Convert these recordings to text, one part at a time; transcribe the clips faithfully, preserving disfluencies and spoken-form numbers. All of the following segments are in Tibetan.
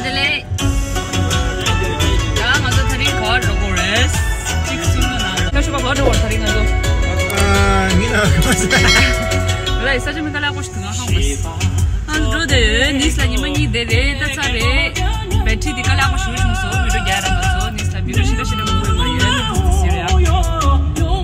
བདེ་ལེགས། ཡ། ང་ཚོ་དེ་རིང་ག་པར་འགྲོ་དགོས་རེད། གཅིག་གསུམ་ལ་ནང་ལ། ཁ་ཤོ་པ་ག་པར་འགྲོ་དགོས་རེད་དེ་རིང་ང་ཚོ། ཨ། ངི་ན་ག་པར་ཟེར། ལ་ཡི་ས་ཆ་མི་དཀའ་ལས་ཁག་པོ་ཞིག་འདུག་ང་ཧང་མ་སི། ང་ཚོ་འགྲོ་དེ་ཡོད། ནིས་ལ་ཉི་མ་གཉིས་བསྡད་རེད། ད་ཚར་རེད། བེ་ཊི་རི་དེ་དཀའ་ལས་ཁག་པོ་ཞིག་བྱུང་སོང་། བི་ཌིའོ་རྒྱག་ར་མ་སོང་། ནིས་ལ་བི་ཌིའོ་ཞིག་འདྲ་ཞིག་འདྲ་མི་དགོས་པ་ཡོད་ན་ཐུག་སི་རེད་ཡ། འགྲོ་དེ་ཡོད།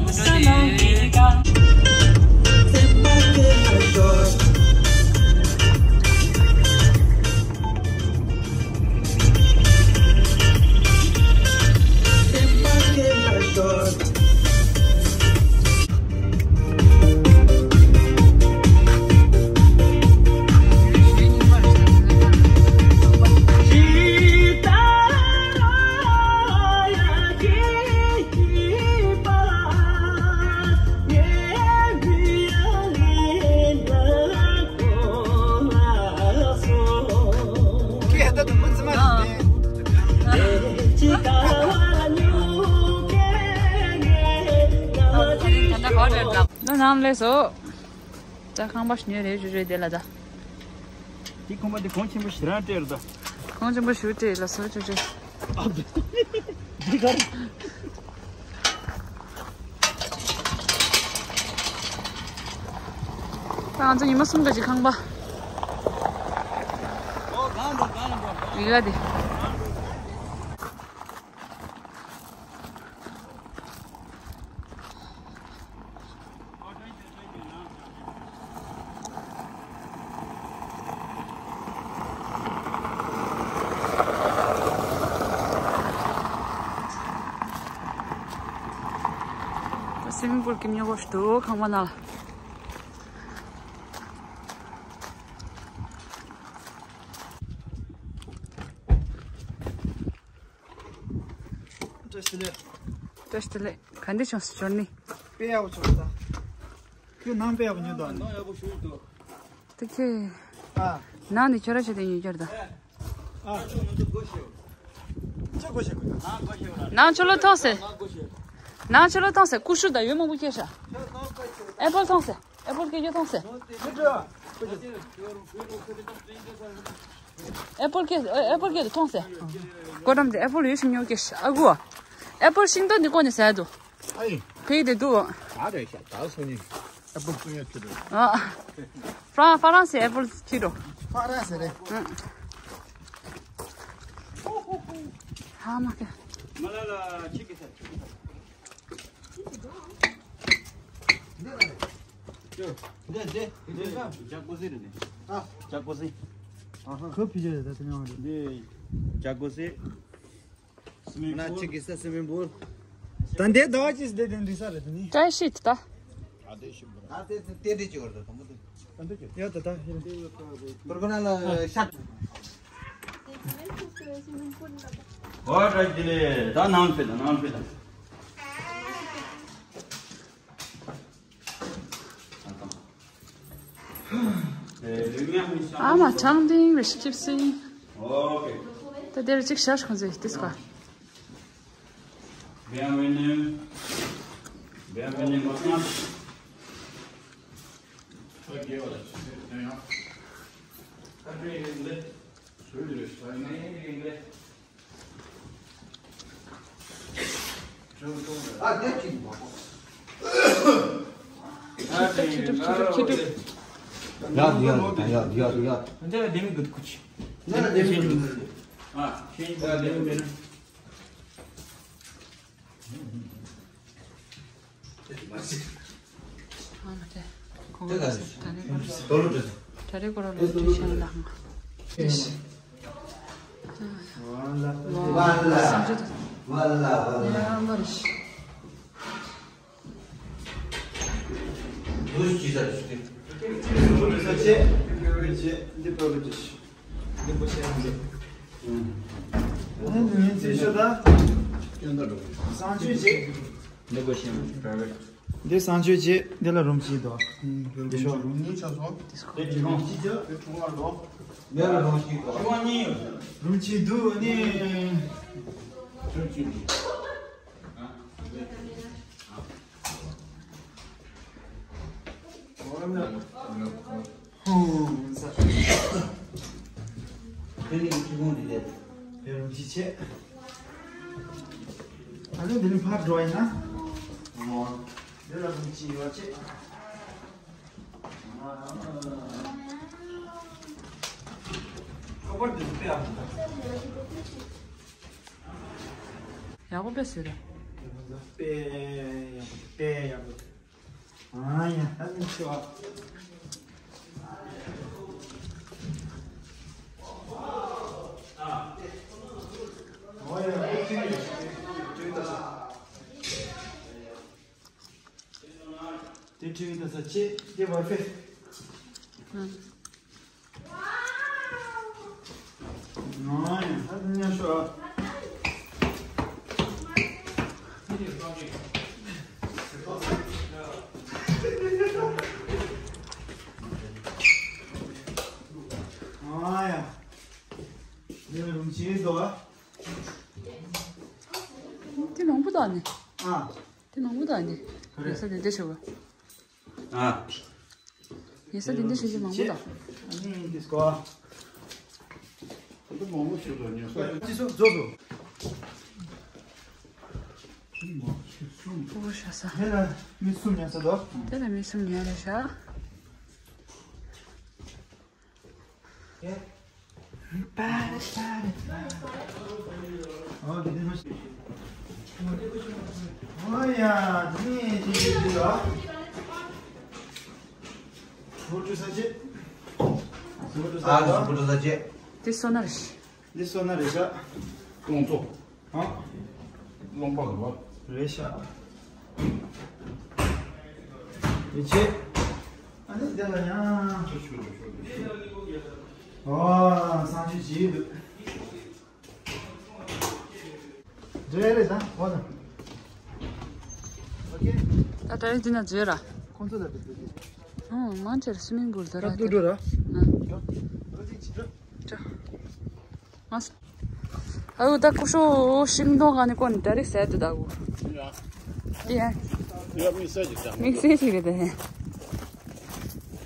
ལོ་ནམ་ལས་སོ། ད་ཁང་པ་ཉོས་རེད་རེད་རེད་དེ་ལ་ད། དེ་ཁང་པ་དེ་གོང་ཆེན་པོ་ཞེ་དྲག་སྤྲད་རེད་ད། གོང་ཆེན་པོ་ཞེ་དྲག་སྤྲད་ལ་སོ་ཅོ་ཅོ། འདི་གར། ད་ང་ཚོ་ཉི་མ་གསུམ་ག་ཅིག་ཁང་པ། ཡི་ག་དེ། སི་མིང་པུལ་གྱི་ཉོ་གོ་ཞིག་འདུག་ཁང་པ་ནང་ལ། བཀྲ་ཤིས་བདེ་ལེགས། བཀྲ་ཤིས་བདེ་ལེགས། ག་འདྲ་བྱུང་སོང་ཇོ་ནི། དཔེ་ཡག་པོ་བྱུང་ད། ཁྱོད་ནང་དཔེ་ཡག་པོ་ཉོས་འདུག་ཨ་ནི། ནང་ཡག་པོ་ཞིག་འདུག་ད་ཁྱེད། ཨ། ནང་ནས་ཁྱོད་ར་བྱས་ཏེ་ཉོས་ཀྱི་རེད་ད། ཨ། ཁྱོད་ང་ཚོ་སྒོ་ཕྱེ། ཁྱོད་སྒོ་ཕྱེ་དགོས་ན། ནང་སྒོ་ཕྱེ་བ་ལ། ནང་ཕྱི་ལོགས་ཐོངས་ཟེར། ནང་སྒོ་ཕྱེ། ནང་ཕྱི་ལོགས་ཐོངས་ཟེར། ཀུ་ཤུ་དང་ཡོད་མང་པོ་སྐྱེས་ཤག་ཁྱོད་ནང་སྒོ་ཕྱེ། ཨེ་པལ་ཐོངས་ཟེར། ཨེ་པལ་སྐྱེས་ཡོད་ཐོངས་ཟེར། ཨེ་པལ་སྐྱེས། ཨེ་པལ་སྐྱེས་འདུག་ཐོངས་ཟེར། སྒོ་འགྲམ་དེ་ཨེ་པལ་ཡོད་ཞིག་ཉོ་ཀྱི་ཨ་ཁུ། ཨེ་པལ་ཤིང་ཏོག་འདི་ཀོ་ནས་ཟ་འདུག་ཨ་ཡིན། ཕེ་དེ་འདུག་ཨ་རེ་ཤ་ད་སོ་ནི། ཨེ་པལ་སོ་ཡ་ཁྱོད་རེད། ཨ། ཧྥ་རན་ཧྥ་རན་སི་ཨེ་པལ་ཁྱེར་འགྲོ། ཧྥ་རན་སི་རེད། ཨ། ཧ་མ་ཁེ། མ་ལ་ལ་ཁྱི་གི་ས། འདི་ལ་རེད། འདི་འདི་འདི་ལ་ཇ་ཀོ་ཟི་རེད་ནི། ཨ། ཇ་ཀོ་ཟི། ཨ་ཧ། ཁོ་ཕི་ཇ་རེད་ད་དེ་མྱང་རེད། འདི་ཇ་ཀོ་ཟི། སི་མིང་པུལ། ན་ཅིག་གི་ས་སི་མིང་པུལ། ད་འདི་ཟླ་བ་གཅིག་སི་དེ་དེ་འདི་ས་རེད་དེ་ནི། བཀྲ་ཤིས་ད། ཨ་དེ་ཤི་བུ་ར། ཨ་དེ་དེ་དེ་ཅི་བར་ད་དང་པོ་དེ། ད་འདི་ཅི་ཡ་ད་ད་ཧི་ར། པར་གོ་ན་ལ་ཤ། ཨོ་ད་ཅི་ལེ་ད་ནང་ཕེ་ད་ནང་ཕེ་ད། ཨ་མ་ཁྲང་ཏིང་རེ་ཤི་ཅིབ་སི། ད་དེར་གཅིག་ཤར་ཁོང་ཚོས་ཏིས་ཀ། Bienvenue. Bienvenue maintenant. ཡ་ཡ་ཡ་ཡ་ཡ། ཨ་མ་དེ། ཁོང་ད་རེས་ད་རེས་ད་རེས་ཁོ་རང་ལོ་དུས་ཆེན་ལ་ཧང་། ཝ་ལ་ཝ་ལ་ཝ་ལ་ཝ་ལ། འདི་པོ་ཤེས་ཡོན་འདི། ཨ་ནི་མིང་ཚིག་ཤོ་ད། སྐྱོན་ད་འགྲོ། གསང་སྤྱོད་བྱེད། འདི་པོ་ཤེས་ཡོན་private། འདི་གསང་སྤྱོད་བྱེད། འདི་ལ་རུམ་གཅིག་འདུག་འདི་ཤོ། རུམ་གཉིས་ཆགས་སོང་། འདི་ཆུང་བ་འདུག་འདི་ལ་རུམ་གཅིག་འདུག་རུམ་གཅིག་འདུག་ཨ་ནི། རུམ་གཅིག་འདུག་དེ་ནི་ཁྱི་གུང་འདི་དེ། དེ་རུ་ཅི་ཆེ། ཨ་ནི་འདི་ནི་ཕར་འགྲོ་ཡིན་ན། འོ། འདི་ལ་རུ་ཅི་ཡོད་ཆེ། ཁོ་པར་འདི་སྤེ་ཨ། ཡག་པོ་དཔེ་བཟོས་ར། དཔེ་ཡག་པོ་དཔེ་ཡག་པོ། ཨ་ཡ་ཨ་ནི་ཆོ། ཨོ་ཡ་ཨ་ཆི་ཆི་ཆི། དེ་ཁྲིད་ད་ས་ཅི་དེ་བར་ཕེ། ཨང་། ཨང་། ད་ཉ་ཤོ། ཨང་ཡ། འདི་ལ་རུམ་ཆེ་དོ། དེ་མང་པོ་དང་ནི། ཨ། དེ་མང་པོ་དང་ནི། ཡོད་ས་དེ་འདྲ་ཞུ་བ། ཨ། ཉལ་ས་དེ་འདྲ་ཞིག་གི་མང་པོ་དང་། ཨ་ནི་འདི་སྐོར། ད་དུང་མང་པོ་ཞིག་འདུག་ཉལ་ས། ཅི་སོགས་རྫོགས་སོ། ཕུ་བོ་ཤ་ས། དེ་ལ་མི་གསུམ་ཉལ་ས་འདུག་དེ་ལ་མི་གསུམ་ཉལ་རེད་ཤག་དེ་སོ་ན་རེད། འདི་སོ་ན་རེད་ཤག་ཀོང་ཙོ། ཨ། རློན་པ་རེད་པ། རེད་ཤག་ཡིན་ཆེ། ཨ་ནི་དེ་ལ་ཡང་། ཨོ། སང་ཞོགས་བྱེད་འདུག་རེད་རེད་ད། འོ་ད། ཨོ་ཁེ། ད་ད་རེས་འདི་ན་བཟོས་ར། ཁོང་ཚོ་ལ་བསྡད་དེ། ཨོ་མང་ཆེ་ར་སུ་མིང་པུལ་ད་ར། ད་ཏུ་ཏུ་ར། ཨ། ཅོ། ཅོ། ཨ་ཡོ་ད་ཀུ་ཤུ་ཤིང་སྡོང་ག་ནི་ཀོ་ནི་ད་རེས་ཟས་དུ་ད་གུ། ཡ། དེ་ཡ། ཡ་མི་ཟས་ཅིག་ད། མི་ཟས་ཅིག་རེད་དེ།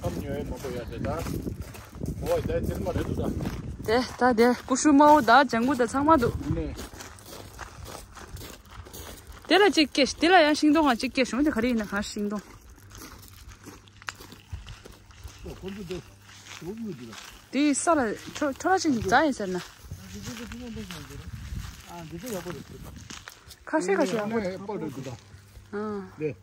ཁམ་ཉོ་ཡ་མ་གོ་ཡ་དེ་ད། འོ་ད་དེ་མ་རེད་འདུག་ད། དེ་ད་དེ་ཀུ་ཤུ་མའོ་ད་ལྗང་གུ་ད་ཚང་མ་འདུག་ནས། དེ་ལ་གཅིག་སྐྱེས། དེ་ལ་ཡང་ཤིང་སྡོང་ག་གཅིག་སྐྱེས་བྱུང་། དེ་ག་རེ་ཡིན་ན་ག་ཤིང་སྡོང་། ཁོ་ཚོ་དེ་ཞོགས་མི་འདུག་ལ། དེ་ས་ལ་ཁྲོ་ཁྲོ་ལ་ཅིག་འཛག་ཡིན་ཟེར་ན། ཁ་ཤས་ཁ་ཤས་ཡག་པོ་འདུག་ཨ། དེ།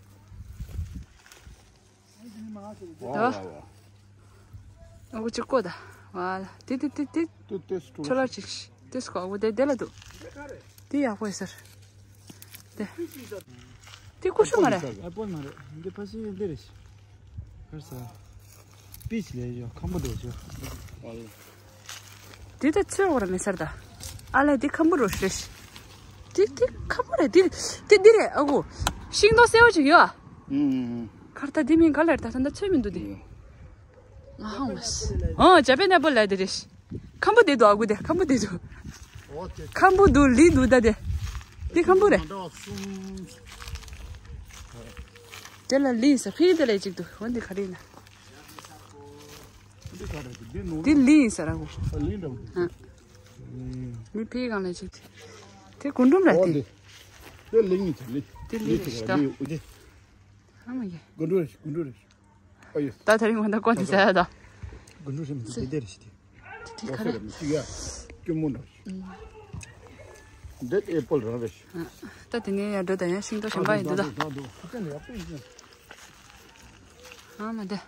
ཨ་ཁུ་ཅིག་ཀོ་ད། ཝ་ལ། དེ་དེ་དེ་དེ། ཁྲོ་ལ་ཅིག་དེ་སྐོར་བུ་དེ་དེ་ལ་འདུག་དེ་ཡག་པོ་ཡིན་ཟེར། དེ། དེ་ཀུ་ཤུ་མ་རེད། ཨེ་པོལ་མ་རེད། འདི་ཕ་སི་འདི་རེད། ཧར་ས། པིཆ་ལས་ཡོ་ཁམ་བུ་འདུག་ཡོ། དེ་ད་ཚོད་འོར་མེད་ཟེར་ད། ཨ་ལས་དེ་ཁམ་བུ་རོ་ཤེས། དེ་དེ་ཁམ་བུ་རེད། དེ་དེ་འདི་རེད་ཨ་ཁུ། ཤིང་སྡོང་སེར་བོ་ཅིག་ཡོད་ཨ། ཁར་ད་དེ་མིན་ག་ལེར་ད་ད་ཚོད་མི་འདུག་དེ། ང་ཧང་མ་སི། ཨོ་ཇ་པན་ཨེ་པོལ་ལ་དེ་རེད། ཁམ་བུ་དེ་འདུག་ཨ་ཁུ་དེ་ཁམ་བུ་དེ་འདུག་ཁམ་བུ་འདུག་ལི་འདུག་ད་དེ། དེ་ཁམ་བུ་རེད། དེ་ལ་ལི་ས་ཕི་དེ་ལ་ཅིག་འདུག་འོན་ཏེ་ག་རེ་ཡིན་ན། དེ་ལི་ཡིན་ས་ར་གོ། མི་ཕི་གང་ལ་ཅིག་དེ་གུ་འབྲུམ་ར་དེ། དེ་ལི་ཡིན་ས་ལི། དེ་ལི་རེད་ཤི་ད། ཨ་མ་ཡེ། གུ་འབྲུམ་རེད་གུ་འབྲུམ་རེད། ཨ་ཡོ། ད་ད་རིང་ང་ད་ཀོ་འདི་ཟ་ཡ་ད། དགུན་གྲུ་རིམ་དེ་དེ་རེ་ཞིག་དེ། དེ་དེ་ག་རེ། སྐྱུར་མོ་འདྲ་ཞིག་དེ་ཨེ་པོལ་རང་རེ་ཞིག་ད་དེ་ནས་ཡར་འགྲོ་ད་ཡང་ཤིང་ཏོག་གཞན་པ་ཡིན་འདུག་ད། ཨ་མ་དེ།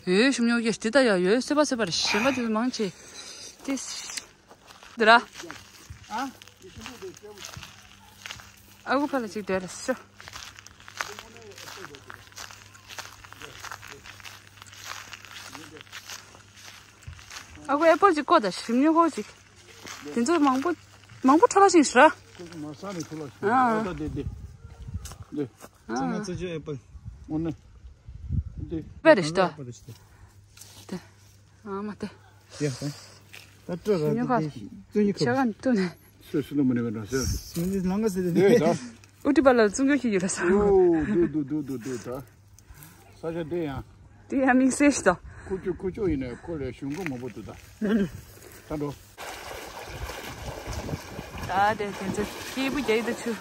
ཡོས་ཤུམ་ཉོ་གེ་དེ་ད་ཡ་ཡོས་སེ་པ་སེ་པ་རེ་གཞན་པ་དེ་མང་ཆེ། དེ། འདི་ར། ཨ། ཨ་ཁུ་ཕ་ལ་ཅིག་སྡོད་ལ་ཤོ། ཨ་ཁུ་ཨེ་པོལ་ཅིག་བཀོག་དང་ཞིམ་ཉོ་གོ་ཅིག་དེ་ཚོ་མང་པོ་མང་པོ་འཕྲོ་བརླག་ཕྱིན་ཤག་ར། ཁོ་ཚོ་མ་ས་ནས་འཕྲོ་བརླག་ཕྱིན་ཨ། ད་དེ་དེ་དེ། ཨ། ང་ཚོ་ཅོ་ཨེ་པོལ། འོ་ན། དེ། པེ་རེ་ཤི་ད། དེ། ཨ་མ་དེ། ཡ་ཧ། ད་སྤྲོ་ར་ཉོ་དེ་ཁ། དེ་བཙོན་ཉི་ཁ། ཤ་ག་ནི་བཏུ་ནས། སོ་སོ་ནི་མ་ནི་མ་ནི་སོ། སོ་ནི་ལང་ག་སེ་དེ། དེ་ད། ཨུ་ཏི་པ་ལ་བཙུན་གྱོ་ཤི་ཡོད་ལ་ས། ཨོ་དུ་དུ་དུ་དུ་དུ་ད། ས་ཆ་དེ་ཡང་། དེ་ཡང་དམིགས་བསལ་ཞིག་ད། ཁུ་ཅོ་ཁུ་ཅོ་ཡིན་ནས་ཁོ་ལས་གཞུང་གོ་མང་པོ་འདུག་ད། ད་འགྲོ། ཨ་དེ་དེ་ཚོ་སྐྱིད་པོ་རྒྱག་གི་འདུག་ཆུ།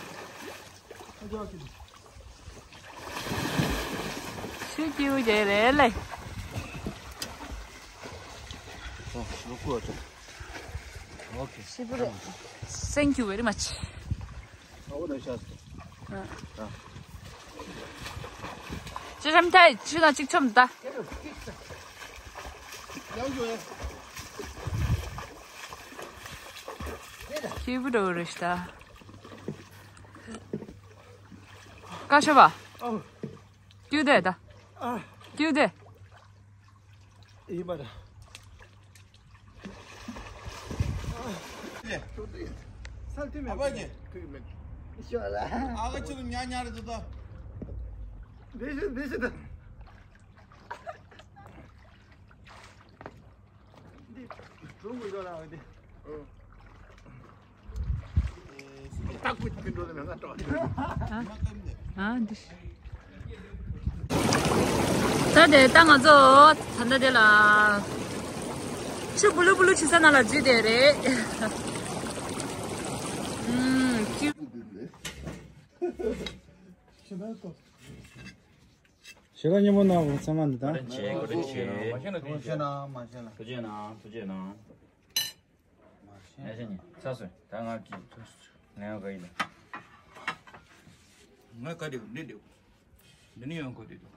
ཆུ་སྐྱིད་པོ་རྒྱག་རེད་ལེ། ཨོ་ལོ་ཀུ་ཨ་ཅོ། ཨོ་ཁེ། སྐྱིད་པོ་རེད། Thank you very much. ཨ་འོ་ན་ཤ་སོ། ཅི་ཤམ་ཐའི་ཅི་ན་ཅིག་ཆོམ་ད། ཁྱེའུ་འགྲོ་རེད་ཤི་ད། ཀ་ཤ་བ། ཨོ། ཀྱུ་དེ་ད། ཨ། ཀྱུ་དེ། ཡིན་པ་ད། ཨ་ཅོ་ཉ་ཉ་རེད་འདུག་ད། འདི་ཤི་འདི་ཤི་ད། འདི་གྲུ་མི་འགྲོ་ལ་འདི། ཨ་འདི། ད་དེ་ད་ང་ཚོ་ད་ལྟ་དེ་ལ་ཆུ་བུ་ལུ་བུ་ལུ་ཆུ་ས་ན་ལ་འཛུལ་དེ་རེད། ཨུམ། ཁྱི། ཞེ་དྲག་སྙན་མོ་གནང་བ་ཚང་མ་འདི་དང་། བཀའ་དྲིན་ཆེ། བཀའ་དྲིན་ཆེ། མ་ཤེས་ན་ཐུགས་རྗེ་གནང་། མ་ཤེས་ན། ཐུགས་རྗེ་གནང་། ཐུགས་རྗེ་གནང་། མ་ཤེས་ན། ངས་ཤེས་ཉིན་ཚ་སོས་ད་ང་གི་ལན་ག་ཡིན་ལ། ང་ག་འདེབས་འདི་འདེབས། འདི་ནི་ཡང་ག་འདེབས་འདུག་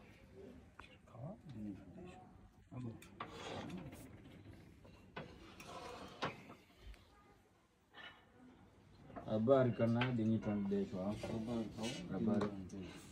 ཨ་ཁོ། ཨ་བར་ཀར་ན་འདི་ནི་ཁྲོམ་བསྡད་ཤོག་ཨ་བར་ཁོ། ཨ་བར།